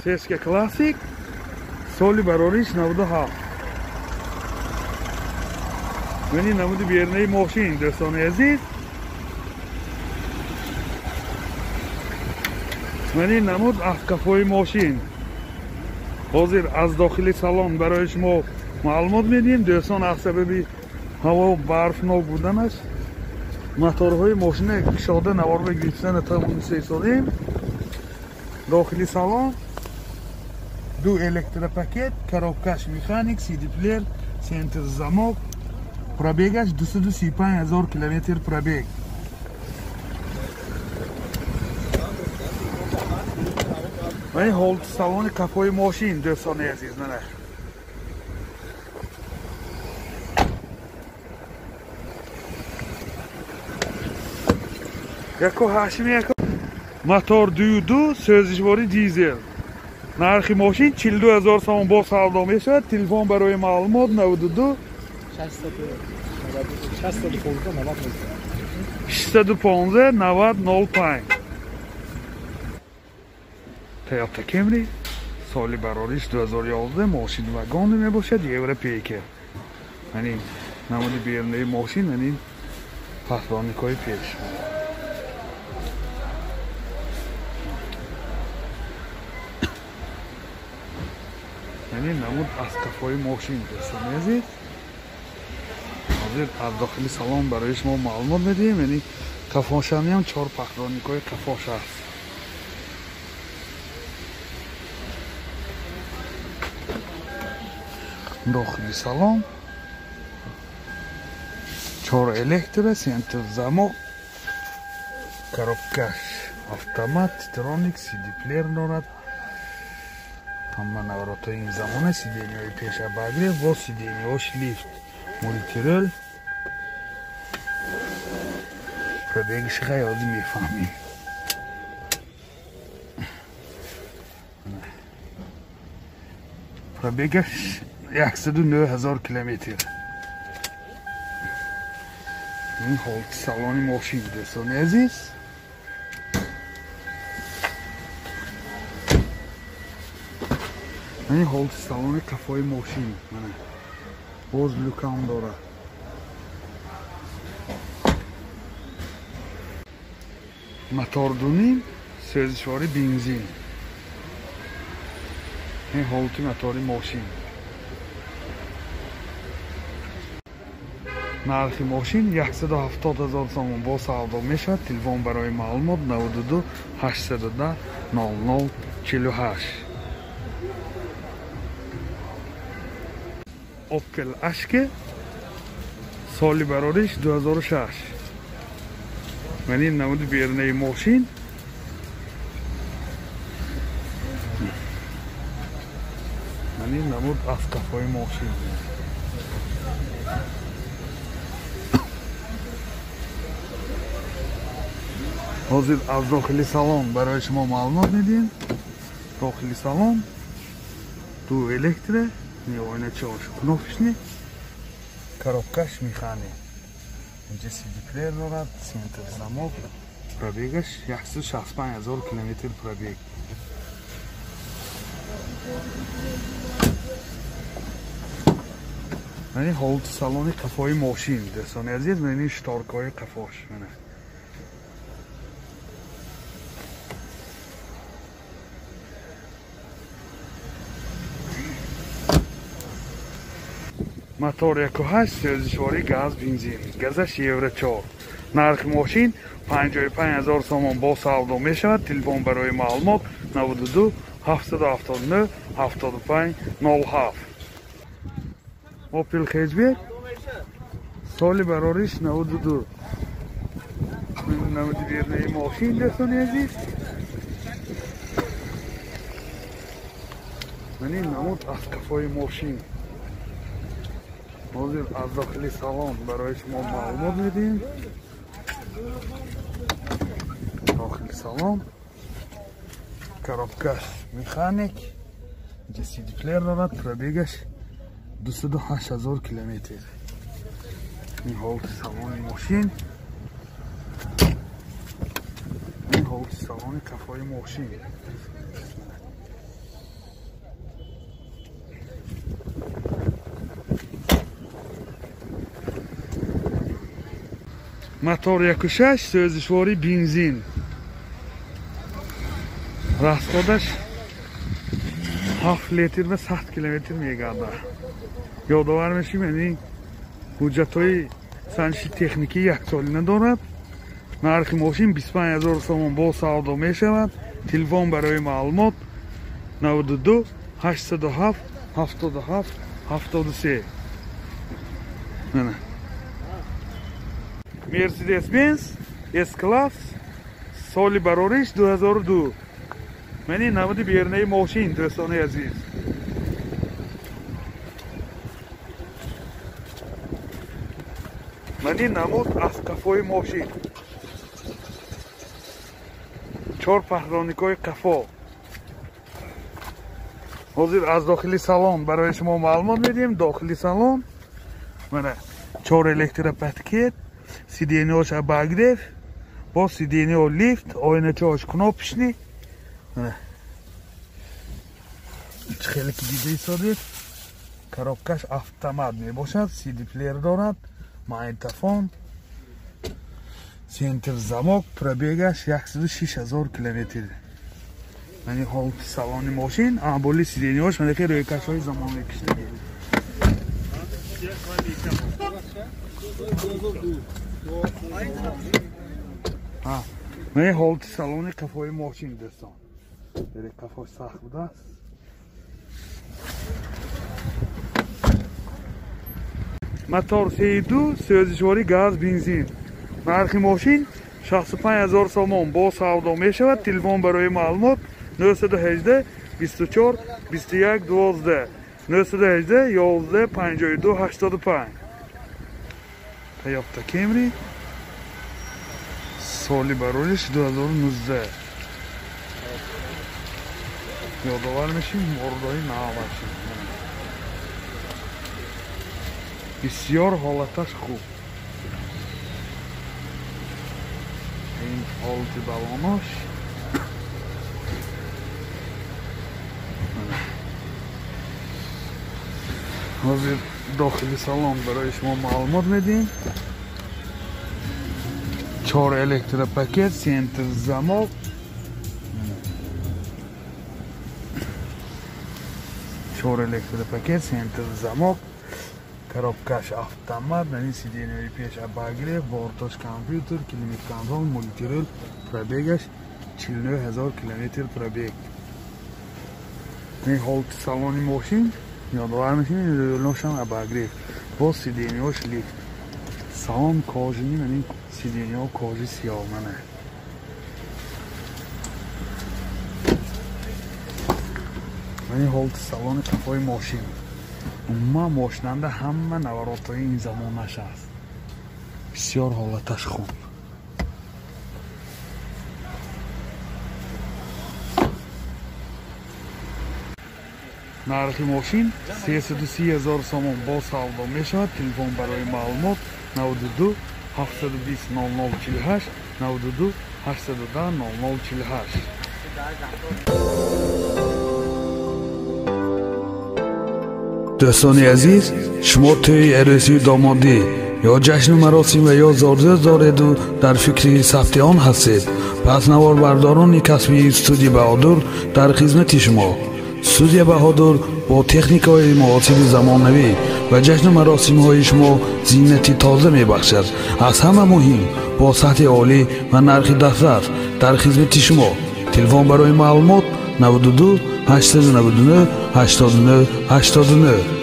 Сешка классик, соли барориш 97. Мани намуди бернаи мошин, дӯстони азиз. Мани намуд афкафои мошин. Ҳозир аз дохили салон барои шумо маълумот медиҳем. Дӯстон, аз сабаби ҳаво барфнок буданаш моторҳои мошина кушода наворба гирифта натавониста истодем. Дохили салон ду электропакет, коробкаш механик, CD-плеер, центр замок, пробегаш 235 000 километр пробег. Ва ин ҳолати салони кафои мошин, дӯстони азиз, мана. Яко ҳашми яко мотор 2.2 сӯзишвори дизел. Нархи мошин 42 000 сомон бо савдо мешавад. Телефон барои маълумот 92 615 90 05. Toyota Camry соли барориш 2011, мошин вагон мебошад, европейка. Яъне намуди берунаи мошин, яъне патроникҳои пеш. Яъне намуд аз кафои мошин, дӯстони азиз. Ҳозир аз дохили салон барои шумо маълумот медиҳем. Яъне кафошаниам 4 патроникҳои кафош аст. Дохили салон 4 электро, центр замок, коробкаш автомат, титроник, CD-плеер дорад. Ҳама наворотҳои ин замона, сидениҳои пеша обогрев, бо сидениҳош лифт, мультирол. Пробегиш хай ҳозир мефаҳмем. Пробегаш 109 000 километр. Ин ҳолати салони мошин, дӯстони азиз. Ин ҳолати салони кафои мошин, мана. Боз люкам дорад. Мотор 2.5, сӯзишвори бензин. Ин ҳолати мотори мошин. Нархи мошин 170 000 сомон бо савдо мешавад. Телефон барои маълумот 92 810 00 48. Opel Ashke соли барориш 2006. Мани намуди берунаи мошин. Мани намуд аз кафои мошин. Ҳозир аз дохили салон барои шумо маълумот медиҳем. Дохили салон ду электро, оиначаош кнопочный, коробкаш механик. Инҷа CD-плеер дорад, центр замок, пробегаш 165 000 километр пробег. Мани ҳолати салони қафои мошин, дӯстони азиз, мани шторкаҳои қафош, мана. Мотор 1.8, сӯзишвори газ, бензин, газаш евро 4. Нархи мошин 55 000 сомон бо савдо мешавад. Телефон барои маълумот 92 779 75 07. Opel Hatchback соли барориш 92. Намуди берунаи мошин, дӯстони азиз. Мани намуд аз кафои мошин. Ҳозир аз дохили салон барои шумо маълумот медиҳем. Дохили салон коробкаш механик, инҷа CD-плеер дорад, пробегаш 208 000 километр. Ин ҳолати салони мошин. Ин ҳолати салони кафои мошин. Мотор 1.6, сӯзишворӣ бензин. Расходаш 7 литр ва 100 километр мегардад. Ёдовар мешавем, яъне ҳуҷҷатҳои санҷиши техникӣ яксолина дорад. Нархи мошин 25 000 сомон бо савдо мешавад. Телефон барои маълумот 92 807 77 73. Mana. Mercedes-Benz S-Class соли барориш 2002. Мани намуди бернаи мошин, дӯстони азиз. Мани намуд аз қафои мошин. 4 паҳроникҳои қафо. Ҳозир аз дохили салон барои шумо маълумот медиҳем. Дохили салон мана 4 электропакет, сиденьяш обогрев, бо сиденья лифт, оиначааш кнопочный. Мана хеле ки дида истодед, коробкаш автомат мебошад, CD плеер дорад, магнитофон, центр замок, пробегаш 106 000 километр. Мани ҳолати салони мошин, амболи сиденьяш мана ки рӯйкашҳои замонавӣ киштагӣ. Мани ҳолати салони қафои мошин, дӯстон. Дере қафош сахт будааст. Мотор 32, сӯзишворӣ газ, бензин. Нархи мошин 65 000 сомон бо савдо мешавад. Телефон барои маълумот 918 24 21 12 918 11 52 85. Toyota Camry соли барориш 2019. Ёдовар мешим, мордои навашим. Бисёр ҳолаташ хуб. Ин ҳолати балонош. Ҳозир дохили салон барои шумо маълумот медиҳем. 4 электропакет, центр замок. 4 электропакет, центр замок, коробкаш автомат, мани сиденьяи пеш обогрев, бортош компютер, климат-контрол, мультирул, пробегаш 49 000 километр пробег. Ин ҳолати салони мошин, ёдовар мешавем, рӯлошам обогрев, бо сиденьяш лифт. Салон кожини, мани сиденьяҳо кожи сиёҳ мана. Мани ҳолати салони қафои мошин. Умуман мошинанда ҳама наворотҳои ин замонаш аст. Бисёр ҳолаташ хуб. Нархи мошин 330 000 сомон бо савдо мешавад. Телефон барои маълумот 92 720 0048 92 810 0048. Дӯстони азиз, шумо тӯи арӯсию домодӣ ё ҷашну маросим ва ё зорзӯз дореду дар фикри сабти он ҳастед, пас наворбардорони касбии студия Баҳодур дар хизмати шумо. Студия Баҳодур бо техникаҳои муосири замонавӣ ва ҷашну маросимҳои шумо зинати тоза мебахшад. Аз ҳама муҳим, бо сатҳи олӣ ва нархи дастрас дар хизмати шумо. Телефон барои маълумот 92 899 89 89.